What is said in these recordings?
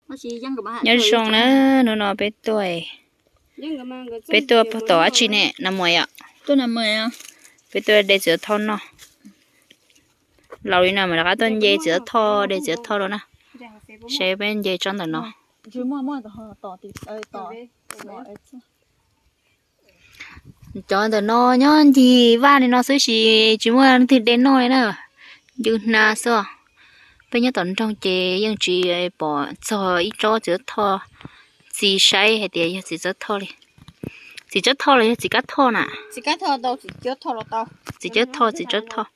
Nyob zoo na, hnub no peb tuaj, peb tuaj puag tom dab tsi ne, Nas Muas yom? Peb tuaj de txiv thoj noj. Laus li no mas rov qab tuaj nce txiv thoj, de txiv thoj rau na. Seb peb nce tsob ntawm no. Cov ntawm no nyob ncig vaj li no xwb ces tsis muaj leej twg de noj li na, ncw hnav xwb. Peb nyob tom nroog ces yeej tsis pom txog ib tsob txiv thoj txi saib hais tias yog txiv tsob thoj li. Txiv tsob thoj los yog txiv kab thoj na? Txiv kab thoj, txiv kab thoj, txiv kab thoj.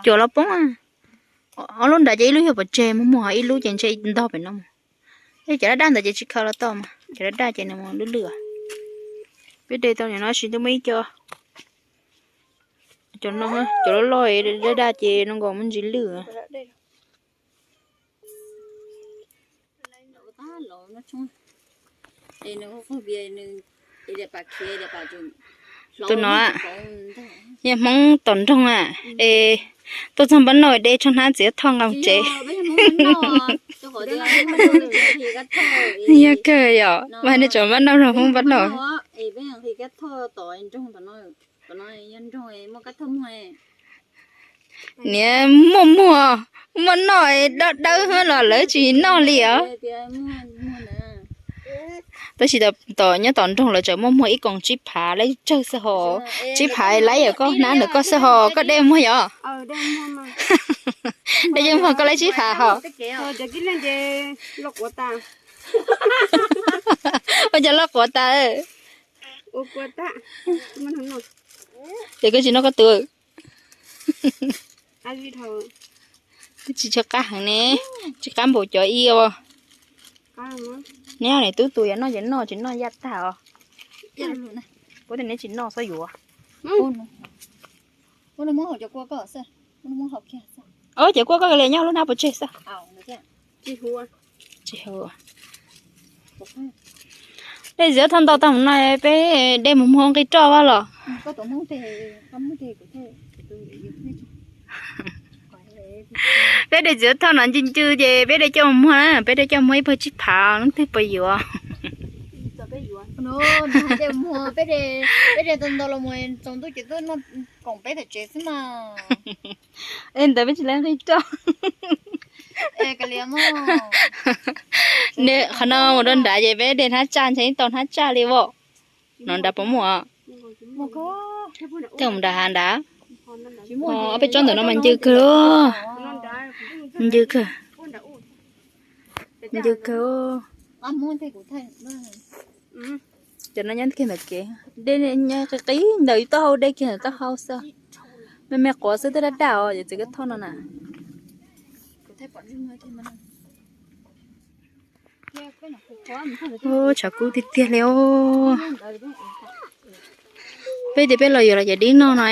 Cuam los poob. Ob lub nrad ces ib lub yog pov tseg muag muag, ib lub ces ntshe ntog pem no mus. Cov daj daj ntawd ces tsis khaws los tau mas, cov daj daj ces nws mus lwj lwj. Peb de tau nim no tsis twb muaj ib co, cov loj loj daj daj ces no nkaus muaj ntsis lwj. Tus no, yog Hmoob tom nroog a, es tuaj txog npab noj de tsho hnab txiv thoj nqa mus tsev. Yog kawg yom, mas nej tseem npab noj rau Hmoob npab noj. Niam muaj muag, muaj noj dawb dawb los lawv tsis noj li os. Tab sis tom nyob tom nroog lawv tseem muaj muag ib koom tsib phav lawv tsawg xwb ho. Tsib phav laib yam koj hnab ntawm koj xwb ho, koj dej muag yom? Dej yeej muag koj laib tsib phav ho. Ua cas loj quav tas. Ces koj tsis noj koj tus. Twb tsis tshua qab heev ne, tsis qab npaum cov ib os. Neb niam tub tus yuav noj ces noj, tsis noj yaj tag os. Puab tias neb tsis noj xwb yuav. Ov, cov kua koj li nyob lub hnab pov tseg xwb. Dej txiv thoj ntau tag mus no peb de mus muag nqi roj vaj los. Peb de txiv thoj no ncw ncw ces peb de coj mus muag na, peb de coj muag ib pawg tsib phav leej twg puas yuav. Ntawd peb tsis lawv nqi roj. Qhov no mus rau nrad ces peb de hnab tsaj, ntshe yeej tau hnab tsaj li as. No nrad puas muaj? Tej mus nrad hav nrad. Ob peb tsob ntawm no mas ncw kawg, ncw kawg, ncw kawg. Cov no nyob kiag ntawm kev, de qis qis ntawm taub hau, de kiag ntawm taub hau xwb. Me me quav xwb twb daj daj os, yog txiv kab thoj no na. Tshav kub tiag tiag li os. Peb tias peb los yuav los ces dib noj no,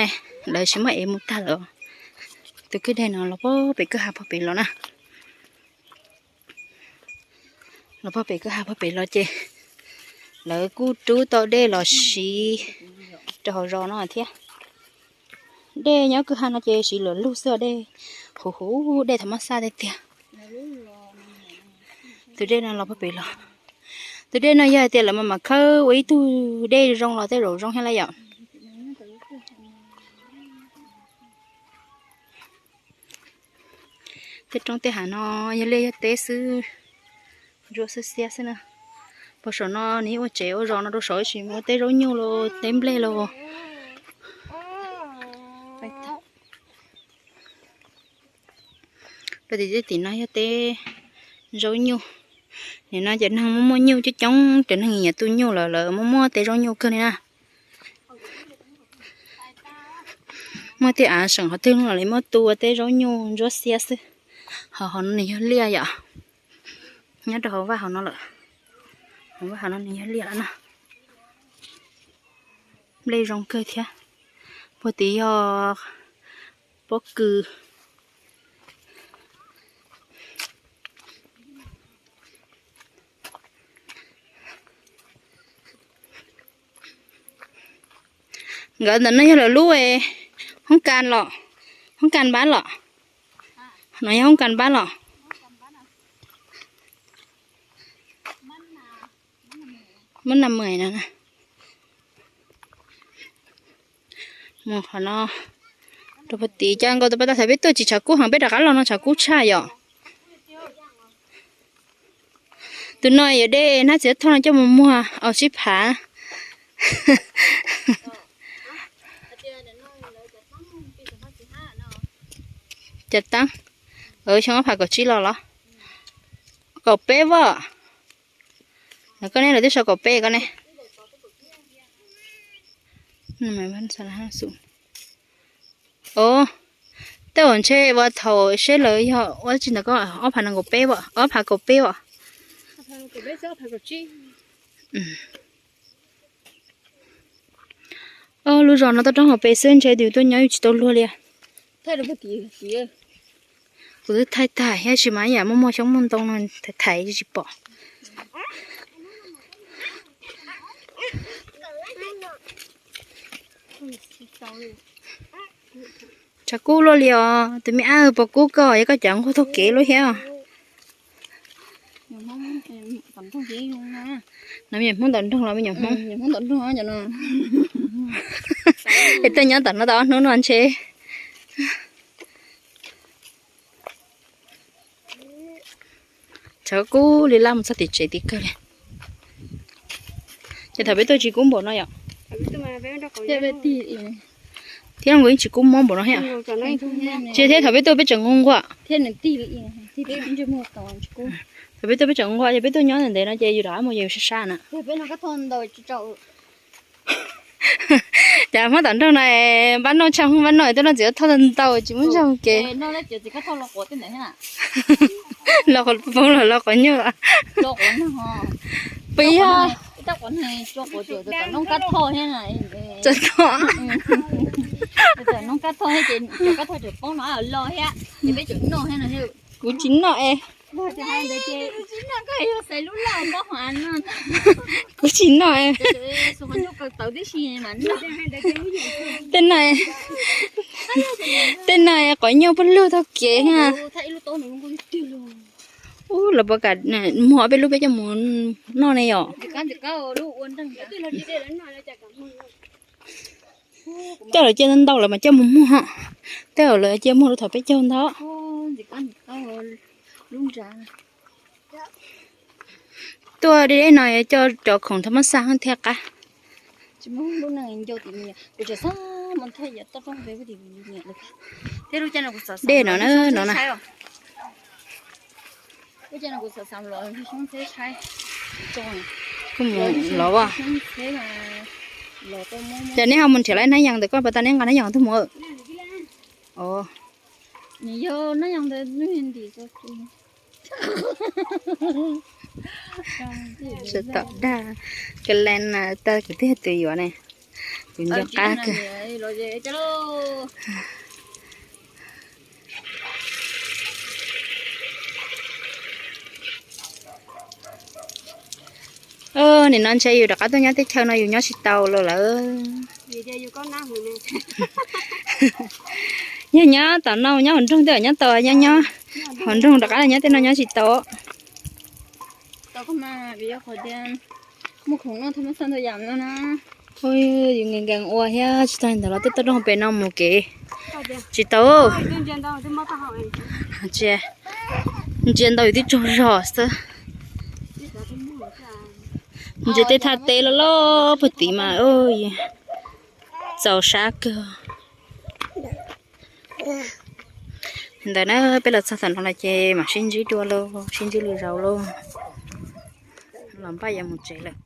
lawv tsis muaj ev mus tag lawm. Tus kwj deg no los pog pem kwj ha pog pem los na. Los pog pem kwj ha pog pem los ces lawv kuj rub tau dej los siv rau hauv zos no thiab. Dej nyob kwj ha no ces siv luam lug xwb, dej huv huv, dej thaum mab xaj tiag tiag. Tus dej no los pog pem los. Tus dej no yog hais tias lawv mam mam khawb ua ib tug dej zoo los tej zaum zoo thiab lawm yom. Tej roob tej hav no yog liaj yog teb xwb, ntsuab xwb xiab xwb na. Puag saum no nws ua tsev ua zos no rau saum, tsis muaj teb zaub nyuj los teb nplej los. Peb tim, tim no yog teb zaub nyuj. Nim no cov neeg muaj muaj nyuj coob coob, cov neeg nyiam tu nyuj lawm lawv muaj muaj teb zaub nyuj kawg li na. Muaj tej av seem qhov twg los lawv muab tu ua teb zaub nyuj ntsuab xiab xwb. Ho hauv no nws yog liaj yom. Nyob rau hauv vaj hauv no lawm. Hauv vaj hauv no nws yog liaj lawm na. Nplej zoo kawg thiab. Puag tid yog pob kws. Nkawd ntawm no yog lawv lub hoob kas los, hoob kas npab los. No yog hoob kas npab los. Muab na mws no. Mus qhov no rau puag tid, cas nkaus tus pas tas thaum peb tuaj tsis tshav kub heev, peb rov qab los no tshav kub tshaj yom. Tus no yuav de hnab txiv thoj no coj mus muag aus sib phav. Cas tab, xyoo ob phav kaum tsib los los? Kaum peb vas. Koj ne, lawv twb sau kaum peb koj ne. Os, tej uas ntshe ua thaum seb lawv yog ua tsis ntawd koj, ob phav nees nkaum peb, ob phav kaum peb as. Lub zos no toj roob hauv pes xwb ntshe tus tuaj nyob yus tsis tau luag li. Kuv twb thaij tag thiab, tsis mas yam muaj muaj xyoob muaj ntoo no thaij tsis pom. Tshav kub luaj li os, tus me ab, puas kub koj, yog koj cov nquag taug kev luaj thiab. No me nyuam Hmoob tom nroog los me nyuam Hmoob. Es tuaj nyob tom no tau ob hnub no ntshe. Tshav kub li laj mus txog tim tsev tim kawg li. Ces thaum peb tuaj tsis kub npaum no yom. Thiab nkaus yeej tsis kub mob npaum no thiab. Tsis thiab, thaum peb tuaj peb tseem nquag nquag. Thaum peb tuaj peb tseem nquag, ces peb tuaj nyob ntev ntev no ces yus rov qab mus ces yus sab sab na. Cas Hmoob tom nroog no npab noj tshaj Hmoob npab noj, tuaj noj txiv thoj ntau tsis muaj zog kev. Los qhov poob los los qhov nyuaj. Peb yog kuv tsis noj es. Kuv tsis noj es. Tej no, tej no qhov nyuaj pub lug taug kev. Ub, lawv puas kam muag ob peb lub peb coj mus noj ne yom? Tej lawv cia ntau lawm mas coj mus muag, tej lawv cia muag rau thaum peb caug ntawd. Tuaj deb deb no coj cov khoom thov mab xaj thiaj qab. Dej no na, no na. Kuv mus los as. Ces neb ho mus nrhiav lawv hnab yas ntawm koj puas tas, neb nqa hnab yas tuaj mus. Sawv tom dag, ka lees na, tag kuv twb yog tus yuav ne, kuv nco qab kawg. Nim no ntshe yus rov qab tuaj nyob teb chaws no yus nyob tsis tau los lawm. Yog nyob tom no nyob hauv nroog twb nyob tau, nyob nyob hauv nroog rov qab los nyob tej no nyob tsis tau. Yus nkees nkees ua thiab tsis tau li ntawd los twb toj roob pem no mus kev tsis tau. Ntsia ntau yus twb tsaug zog xwb. Ntsia tej thaj teb loj loj puag tid mas txaus sab kawg. Ntawd na, peb los txog tom no lawm ces mam sib ntsib dua lauj, sib ntsib lwm zaus lauj. Los npaj yuav mus tsev lawm.